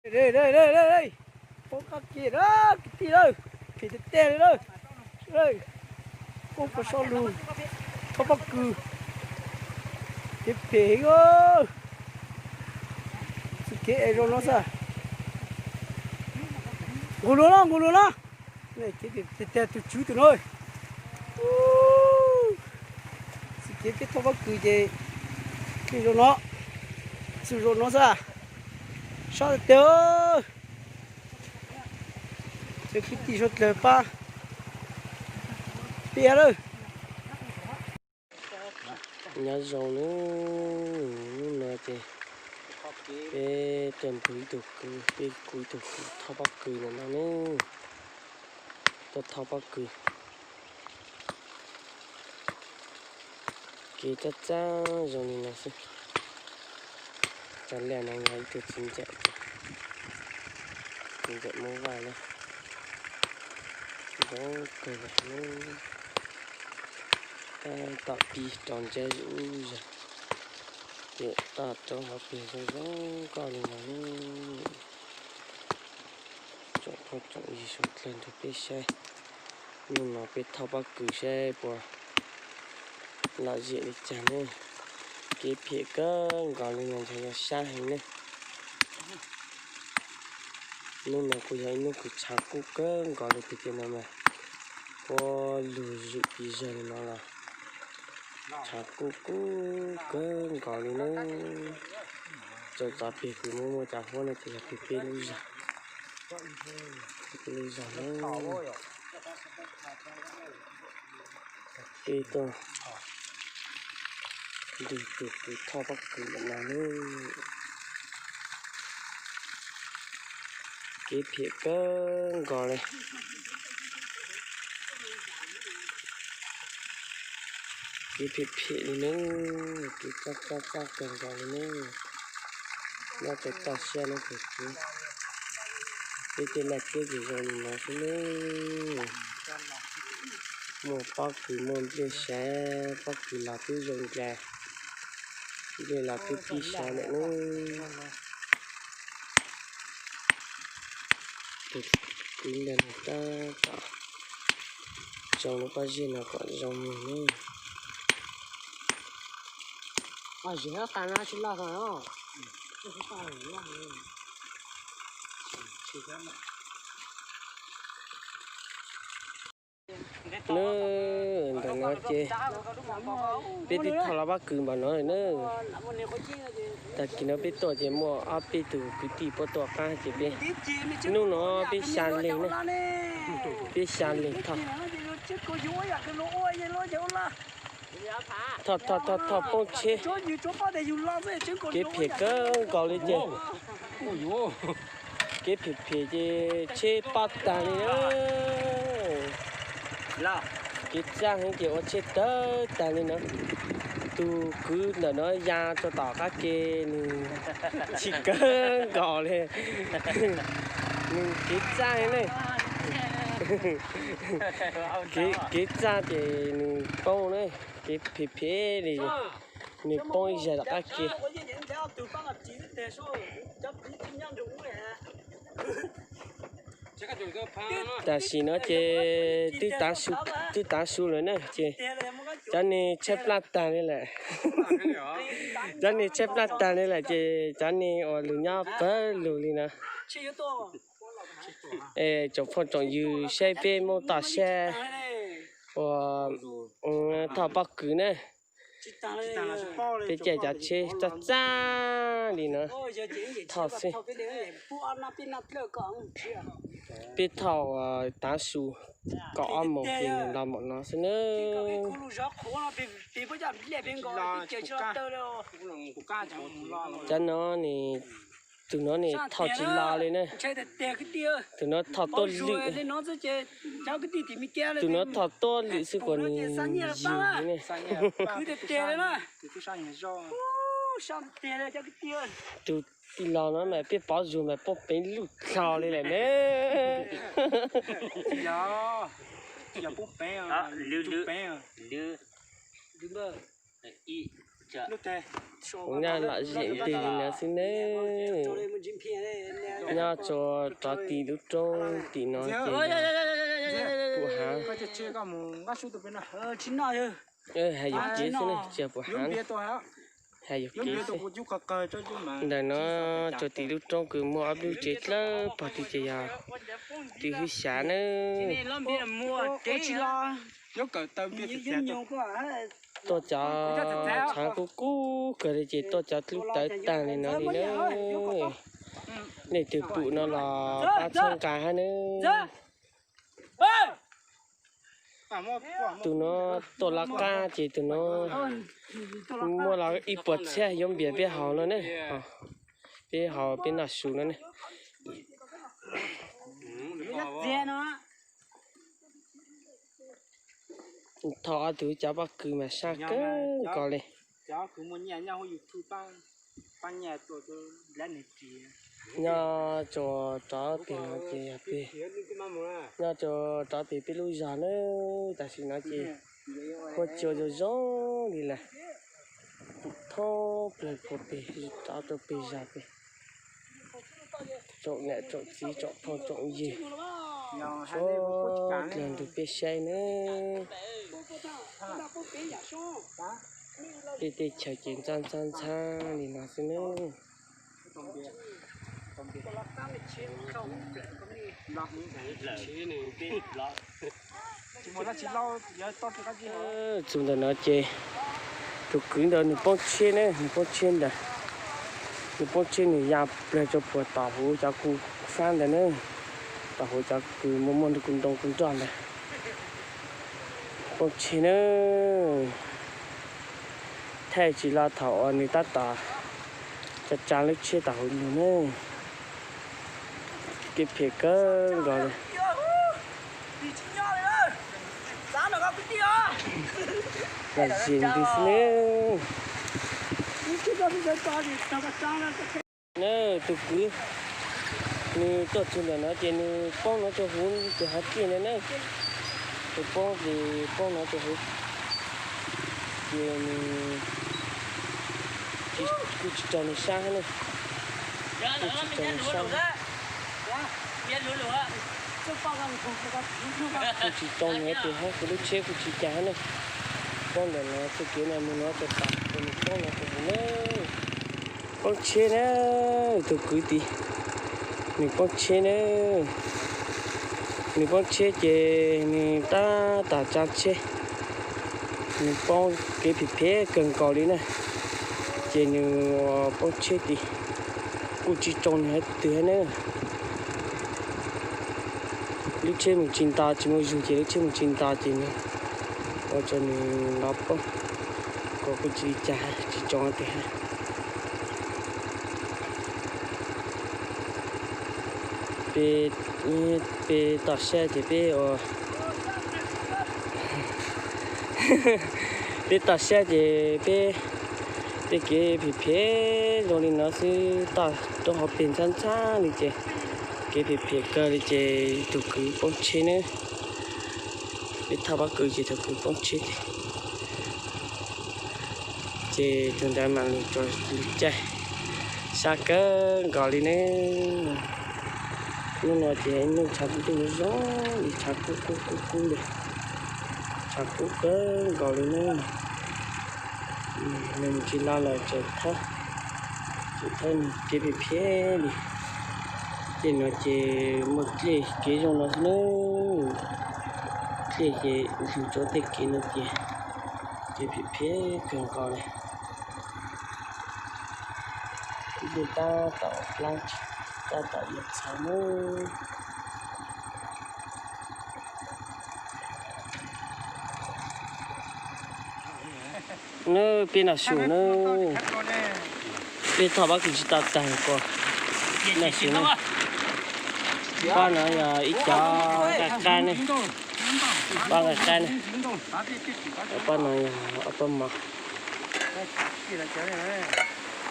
Poob qab ke na kwv tij lawm, phem tiag tiag li lawm. Poob puas so lug, thaub pob kws, kev phem heev. Txoj kev es zoo no xwb. Nqus lug los, nqus lug los. Kev phem tiag tiag tus tswv tus no. Txoj kev peb thaub pob kws ces phem zoo no, txwm zoo no xwb. Sab tiag tiag. Cov kwv tij suav dlawg pab peb lawm. Nyob zoo nawb, hnub no ces peb tuaj nrug ib tug kwv, peb kuv ib tug kwv thaub pob kws ntawm no nawb. Tuaj thaub pob kws, kev txaj txaj zoo li no xwb. Cov liaj no yog ib tug txiv ntxawm, txiv ntxawm Hmoob Vaj na. Zoo kawg li, tab tom pib rau ntsab zuj zus, ces toj roob hauv pes zoo zoo nkauj li no nawb. Tsoom phooj tsoom ywg suav dlawg nrog peb saib, hnub no peb thaub pob kws saib puas lom zem li cas ne. Kev phem kawg nkaus li no ntshe yog sab heev ne. Hnub no kuj yog ib hnub kws tshav kub kawg nkaus li tiag tiag no mas, puab lug zwm pes zawg li no los tshav kub kub kawg nkaus li nawb. Txawm txav peg kws muaj muaj cas huab no ces yog peg peb lub zog, peb lub zog nawb. Peb tuaj nrug tus kwv thaub pob kws ntawm no nawb. Kev phem kawg nkaus li. Kev phem phem li nawb, kev txaj txaj txaj kawg nkaus li nawb. Nyob rau toj siab no ces peb tej laj keb ces zoo li no xwb nawb. Muaj pob kws muaj nplej sav, pob kws los twb zoo nraug, nplej los twb pib sav lawm nawb. Tus kwv ntawm no tab tom tsoo lub pob zeb no kom zoo mog nawb. Nawb, ntawm no ces peb twb thaub lub pob kws npaum no lawm nawb. Tag kis no peb tuaj ces muaj ob peb tug kwv tij puab tuaj qab ces peb, hnub no peb xya leeg na, peb xya leeg thaub. Thaub thaub thaub thaub poob tsheb. Kev phem kawg nkaus li ces, kev phem phem ces tsheb pob tag li na. Kev txaj heev ces ua tsheb tawg tag li na. Tus kwv ntawm no ya tso tom qab ke, nws chim kawg nkaus li. Nws kev txaj heev ne. Kev txaj ces nws poob na, kev phem phem li, nws poob ib zag tom qab ke. Tam sim no ces twb tav su, twb tav su lawm na ces cov neeg tshaib plab tag li lawm. Cov neeg tshaib plab tag li lawm ces cov neeg uas lug nyob pawg lug li na. Es tsoom phooj tsoom ywg saib peb Hmoob toj siab uas thaub pob kws na. Peb caij cov tsheb txaj txaj li no thauj xwb. Peb thauj tav su kaum ob moos ces nws los npaum no xwb nawb. Cov no ne, tus no ne thauj tsis los li na. Tus no thauj tuaj lwm, tus no thauj tuaj lwm xwb kuas nws yws li ne. Tus tij laug no mas peb pov zug mas poob peev luj dlho li lawm ne. Kuv nyob lom zem twg li no xwb ne. Nyob tso rov tim lub roob tim no ces pum hav. Hais yuam kev xwb ne, tsis yog pum hav, hais yuam kev xwb. Ntawm no tso tim lub roob kws muaj ob lub tsev dlawb pog twg ces yog twb hwj xyav na. Tuaj cov tshav kub kub kawg li ces tuaj cov dlub tawv tag li no li na. Nej twg pum no los pab txhawb nqa hab na. Tus no tuaj lawv qab ces tus no muaj los ib puas txhiab yuav npias peb haus no ne. Peb haus peb noj su no ne. Thaum ob tug cov pob kws mas sab kawg nkaus li. Nyob tso rov tim no ces yog peb, nyob tso rov tim peb lub zos na. Tam sim no ces huab cua zoo zoo li lawm. Thoob plaws puag pem rov rau pem zos pem. Tsoom niam tsoom txiv tsoom phooj tsoom ywg, suav dlawg nrug peb saib na. Peb teb chaws ces ntxhab ntxhab ntxhab li no xwb na. Txug ntawm no ces tus kwv ntawd nws poob tsheb na, nws poob tsheb ntawd, nws poob tsheb nws ya plawg rau puag tom huv cov kuv fab ntawd na, tom huv cov kws muaj muaj kuv ntoo kuv nroj ntawd. Poob tsheb na. Thaij tsis los thaum uas nws tab tom tsa tsa lub tsheb tom huv nws na. Kev phem kawg nkaus li. Lom zem ntws xwb ne. Na tus kwv, nws tuaj txug ntawm no ces nws poob no rau huv tus hav dlej ntawd na. Nws poob ces poob no rau huv, ces nws kuj tsis raug nws sab na. Kuj tsis raug nws sab. Kuj tsis raug nws tes hab, kuv lub tsheb kuj tsis cas hab na. Poob ntawm no txoj kev no mus no rau tas ces nws poob no rau huv na. Poob tsheb na, tus kwv tij, nws poob tsheb na. Nws poob tsheb ces nws tab tom tsa tsheb, nws poob kev phem phem kawg nkaus li na. Ces nws poob tsheb ces kuj tsis raug nws hab twg hab na. Lub tsheb mus tsis nto, tsis muaj zug ces lub tsheb mus tsis nto ces nws ua rau nws los poob, kuj tsis li cas, tsis raug hab twg hab. Peb, peb tom sab ces peb ua, peb tom sab ces peb, tej kev phem phem zoo li no xwb, toj roob hauv pes ntxhab ntxhab li ces kev phem phem kawg li ces tus kwv poob tsheb na. Peb thauj pob kws ces tus kwv poob tsheb ces, ces tus ntawd mam lug tso lug caij, sab kawg nkaus li ne. Hnub no ces ib hnub tshav kub kub zoo li, tshav kub kub kub kub li, tshav kub kawg nkaus li ne. Nws mus tsis los lawm, tseem thawb, tseem thawb nws kev phem phem li. Tej no ces muaj dlej kev zoo no xwb na. Dlej ces lug rau tej kev no ces, ces phem phem kawg nkaus li. Dlej tab tom plab, tab tom yuav txhav na. Nawb, peb noj su nawb. Peb thauj pob kws tsis tau tag ko. Noj su nawb. Pob no yog ib cov nqaij qab ne. Pob nqaij qab ne. Pob no yog ob pob mov.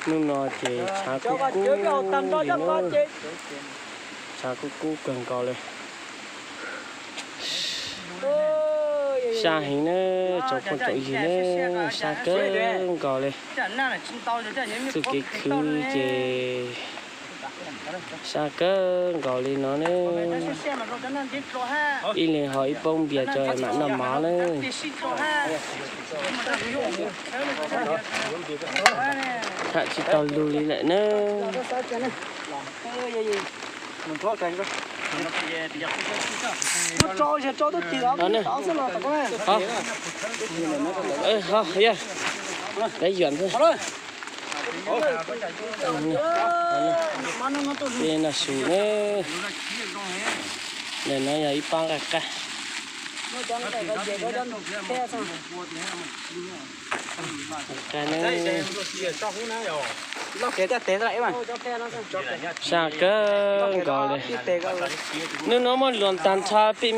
Hnub no ces tshav kub kub li nawb. Tshav kub kub kawg nkaus li. Sab heev na, tsoom phooj tsoom ywg na, sab kawg nkaus li. Txuj kev khwv ces sab kawg nkaus li no na. Ib leeg ho ib poob npias tso mam noj mov na. Tham tsis tau lug li lawm na. Lawv yuam ntag. Tej no su ne, ntawm no yog ib pab nqaij qaj. Nqaij ne, sab kawg nkaus li. Hnub no muaj luam tag nrho, peb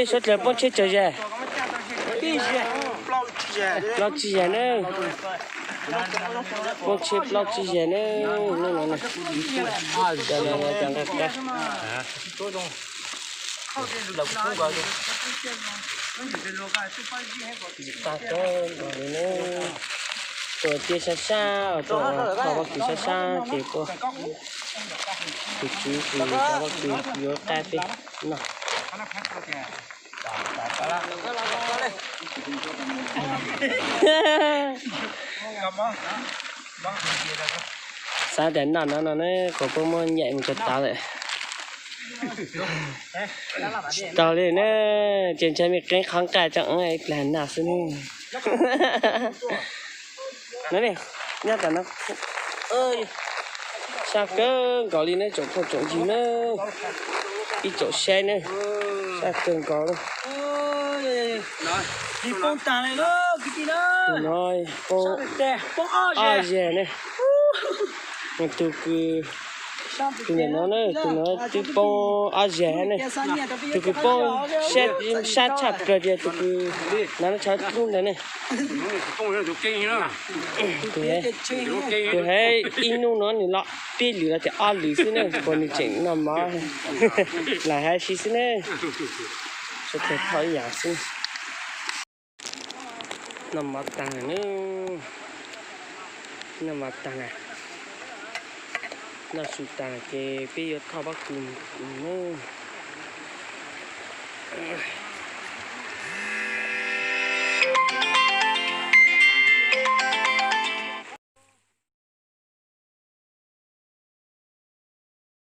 suav dlawg poob tsheb tsawg zag? Plaub tsib zag na. Poob tsheb plaub tsib zag na. Hnub no cov nqaij qaj. Tag kawg nkaus li na. Tuaj tiaj sab sab, tuaj thauj pob kws sab sab ces kuj tus tswv tus cov pob kws yuav qab peb noj. Xav tias noj no no ne, kuv puab muab ncaim mus tso tav lawm. Tsis tau li na, ces ntshai mej qeeb qhov nqaij tso ib plag noj xwb ne. No ne, nyob tas no, sab kawg nkaus li na tsoom phooj tsoom ywg na, ib tsoom saib na, sab kawg nkaus li. Tus no poob ob zag ne. Tus kws, tus ntawm no na, tus no twb poob ob zag ne. Tus kws poob sab tshaj plaws tias tus kws no tshav kub ntawd ne. Tus haiv ib hnub no nws los peb lwm los tias ob lwm xwb ne, kuas nws tseem noj mov, lam hais si xwb ne. Suav dlawg thauj ib yam xwb. Noj mov tag lawm na, noj mov tag lawm, noj su tag lawm ces peb yuav thauj pob kws mus na.